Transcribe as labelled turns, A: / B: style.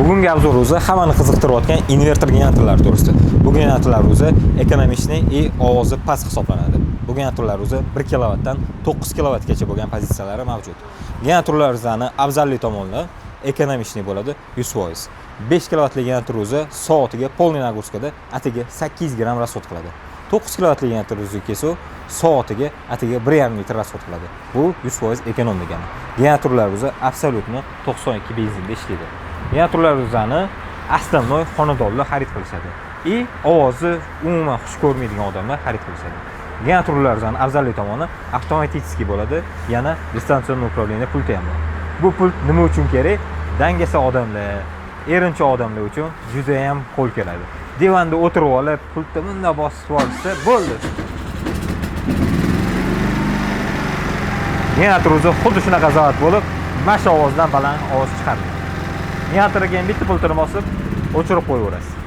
A: Bugungi обзор o'zi hammani qiziqtirayotgan invertor generatorlar to'g'risida. Bu generatorlar o'zi экономичный и ovozi past hisoblanadi. Bu generatorlar o'zi 1 kilovatdan 9 kilovatgacha bo'lgan pozitsiyalari mavjud. Generatorlarimizni afzalli tomoni экономичный bo'ladi 100%. 5 kilovatli generator o'zi soatiga полный нагрузка da atigi 800 gramm расход qiladi. 9 kilovatli generator o'zi kelsa soatiga atigi 1,5 litr расход qiladi. Bu 100% эконом degani. Generatorlar o'zi абсолютно 92 benzinda ishlaydi. Generatorlarimizni основной xonadonlar xarid qilishadi. И ovozi umuman xush ko'rmaydigan odamlar xarid qilishadi. Generatorlarimizni afzalli tomoni avtomatik bo'ladi, yana дистанционное управление pulti ham bor. Bu pult nima uchun kerak? Dangasa odamlar, erinchoq odamlar uchun juda ham qo'l keladi. Divanda o'tirib olib, pultni bundoq bosib yuborsa bo'ldi. Generator o'zi xuddi shunaqa zavod bo'lib, mana shu ovozdan baland ovoz chiqaradi. Generatorga ham bitta pultini bosib, o'chirib qo'yaverasiz.